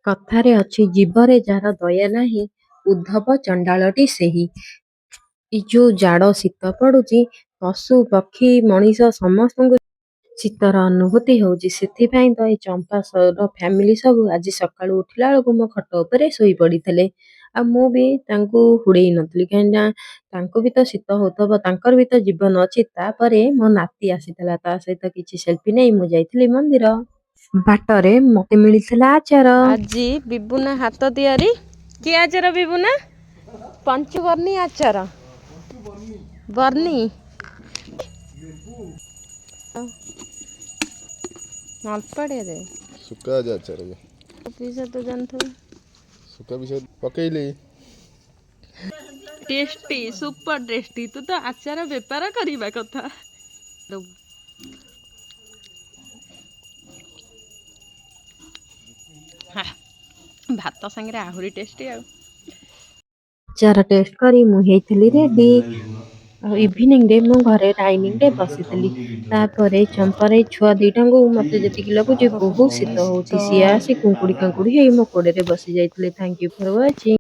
କଥାରେ ଅଛି, ଜୀବରେ ଯାର ଦୟା ନାହିଁ, ଉଦ୍ଧବ ଚଣ୍ଡାଳଟି ସେହି। ଏ ଯୋଉ ଜାଡ଼ ଶୀତ ପଡୁଛି, ପଶୁ ପକ୍ଷୀ ମଣିଷ ସମସ୍ତଙ୍କୁ ଶୀତର ଅନୁଭୂତି ହେଉଛି। ସେଥିପାଇଁ ତ ଏ ଚମ୍ପା ର ଫ୍ୟାମିଲି ସବୁ ଆଜି ସକାଳୁ ଉଠିଲା ବେଳକୁ ମୋ ଖଟ ଉପରେ ଶୋଇ ପଡ଼ିଥିଲେ। ଆଉ ମୁଁ ବି ତାଙ୍କୁ ହୁଡ଼େଇ ନଥିଲି, କାହିଁକି ନା ତାଙ୍କୁ ବି ତ ଶୀତ ହଉଥିବ, ତାଙ୍କର ବି ତ ଜୀବନ ଅଛି। ତାପରେ ମୋ ନାତି ଆସିଥିଲା, ତା ସହିତ କିଛି ସେଲ୍ଫି ନେଇ ମୁଁ ଯାଇଥିଲି ମନ୍ଦିର। ବାଟରେ ମତେ ମିଳିଥିଲା ଆଚାର। ଆଜି ବିବୁନା ହାତ ତିଆରି କି ଆଚାର ବିବୁନା? ପଞ୍ଚୁବର୍ଣ୍ଣି ଆଚାର। ବର୍ଣ୍ଣି ଅଳ୍ପ ଟିକେ ଦେ। ଶୁକା ଆଜି ଆଚାର ଇଏ। ପିସା ତ ଜାଣିଥିବୁ। ଶୁକା ବିଷୟ ପକେଇଲି। Tasty, super tasty. ତୁ ତ ଆଚାର ବେପାର କରିବା କଥା। ଦବୁ। ହା, ଭାତ ସାଙ୍ଗରେ ଆହୁରି ଟେଷ୍ଟି ଆଉ। ଆଚାର ଟେଷ୍ଟ କରି ମୁଁ ହେଇଥିଲି ରେଡି। ଆଉ ଇଭିନିଂରେ ମୁଁ ଘରେ ଡାଇନିଂରେ ବସିଥିଲି। ତାପରେ ଚମ୍ପାର ଏଇ ଛୁଆ ଦିଟାଙ୍କୁ ମତେ ଯେତିକି ଲାଗୁଛି ବହୁତ ଶୀତ ହଉଛି। ସିଏ ଆସି କୁଙ୍କୁଡି କାଙ୍କୁଡି ହେଇ ମୋ କୋଡ଼ରେ ବସି ଯାଇଥିଲେ। Thank you for watching.